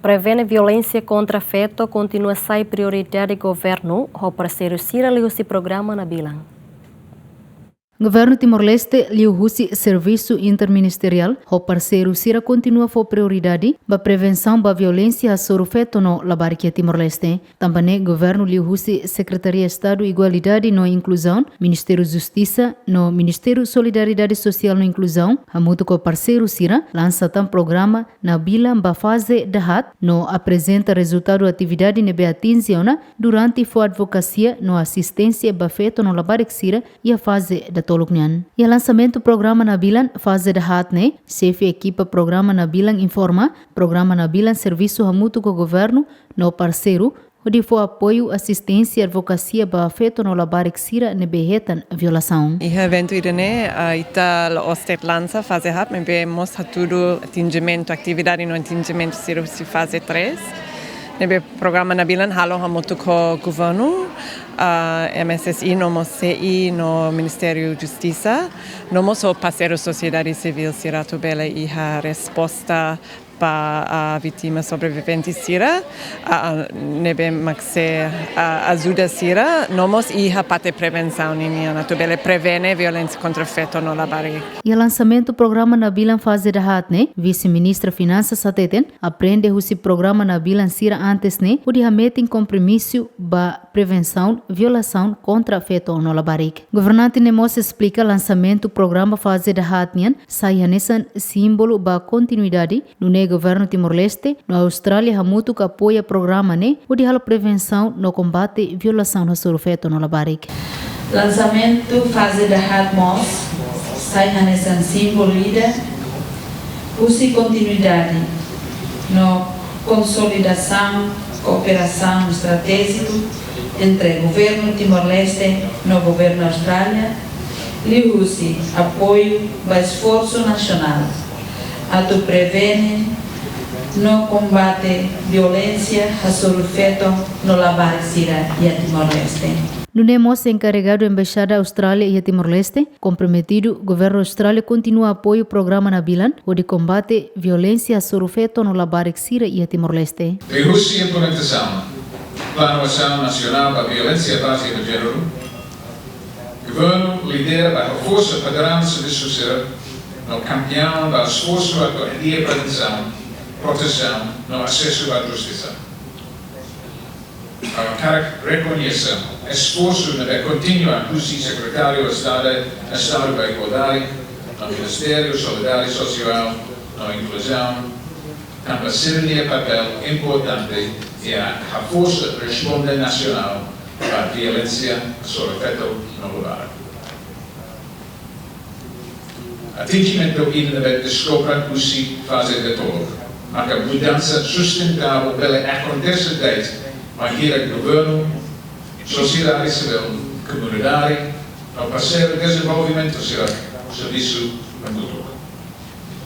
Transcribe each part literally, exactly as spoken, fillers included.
Prevene violénsia kontra feto kontinua sai prioridade governu ho parseiru sira liuhusi programa Nabilan. Governu Timor-Leste liuhusi servisu interministeriál ho parseiru sira kontinua fó prioridade ba prevensaun ba violénsia hasoru feto no labarik iha Timor-Leste. Tanba ne'e governu liuhusi Sekretaria Estadu Igualdade no Inkluzaun, Ministériu Justisa no Ministériu Solidariedade Sosiál no Inkluzaun, hamutuk ho parseiru sira, lansa tan programa Nabilan ba faze dahaat no aprezenta rezultadu atividade ne'ebé atinje ona durante fó advokasia no asisténsia ba feto no labarik sira iha faze datoluk nian. Iha lansamentu programa Nabilan faze dahaat ne'e, xefe ekipa programa Nabilan informa, programa Nabilan servisu hamutuk ho governu no parseiru hodi fó apoiu asisténsia advokasia ba feto no labarik sira ne'ebé hetan violasaun. Iha eventu ida-ne'e, ah, ita la'ós de'it lansa faze dahaat, maibé mós hatudu atinjimentu, atividade no atinjimentu sira husi faze três. Ne'ebé programa Nabilan halo hamutuk ho governu, ah, M S S I no mós C I no Ministériu Justisa, no mós ho parseiru sosiedade sivíl sira atu bele iha resposta ba, ah, vítima sobrevivente sira, ah, ah, ne'ebé mak sei, ah, ajuda sira, no mós iha parte prevensaun ninian atu bele prevene violénsia kontra feto no labarik. Iha lansamentu programa Nabilan faze dahaat ne'e, Vise-Ministra Finansas hateten, aprende husi programa Nabilan sira antes ne'e, hodi hametin kompromisu ba prevensaun violasaun kontra feto no labarik. Governante ne'e mós esplika lansamentu programa faze dahaat nian sai hanesan símbolu ba kontinuidade, nune'e governu Timor-Leste no Austrália hamutuk apoia programa ne'e hodi halo prevensaun no kombate violasaun hasoru feto no labarik. Lansamentu faze dahaat mós sai hanesan símbolu ida husi kontinuidade no konsolidasaun kooperasaun estratéjiku entre governu Timor-Leste no governu Austrália, liuhusi apoiu ba esforsu nasionál atu prevene no kombate violénsia hasoru feto no labarik sira iha Timor-Leste. Nune'e mós enkaregadu Embaixada Austrália iha Timor-Leste, komprometidu governu Austrália kontinua apoiu programa Nabilan hodi kombate violénsia hasoru feto no labarik sira iha Timor-Leste. Liuhusi implementasaun Planu Asaun Nasionál ba Violénsia Bazeada ba Jéneru, governu lidera ba haforsa padraun servisu sira no kampiaun ba esforsu atu hadi'a prevensaun, protesaun no asesu ba justisa. Ha'u hakarak rekoñese esforsu ne'ebé kontinua husi Sekretáriu Estadu, Estadu ba Igualdade no Ministériu Solidariedade Sosiál no Inkluzaun, tanba sira-nia papél importante iha haforsa resposta nasionál ba violénsia hasoru feto no labarik. Atinjimentu ida ne'ebé deskobra husi faze datoluk, maka mudansa sustentável bele akontese de'it bainhira governu, sosiedade sivíl, komunidade no parseiru dezenvolvimentu sira servisu hamutuk.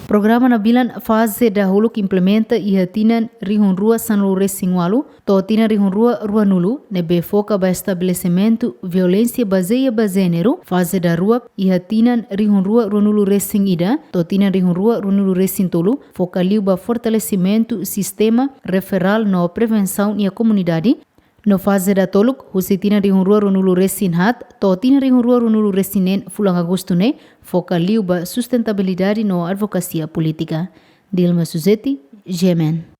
Programa Nabilan faze dahuluk implementa iha tinan rihun rua sanulu resin ualu to'o tinan rihun rua ruanulu, ne'ebé foka ba estabelesimentu violénsia bazeia ba jéneru, faze daruak iha tinan rihun rua ruanulu resin ida to'o tinan rihun rua ruanulu resin tolu, foka liu ba fortalesimentu sistema referál no prevensaun iha komunidade. No faze datoluk, husi tinan rihun rua ruanulu resin haat to'o tinan rihun rua ruanulu resin neen fulan Agostu ne'e, foka liu ba sustentabilidade no advokasia polítika. Dilma Suzeti, G M N.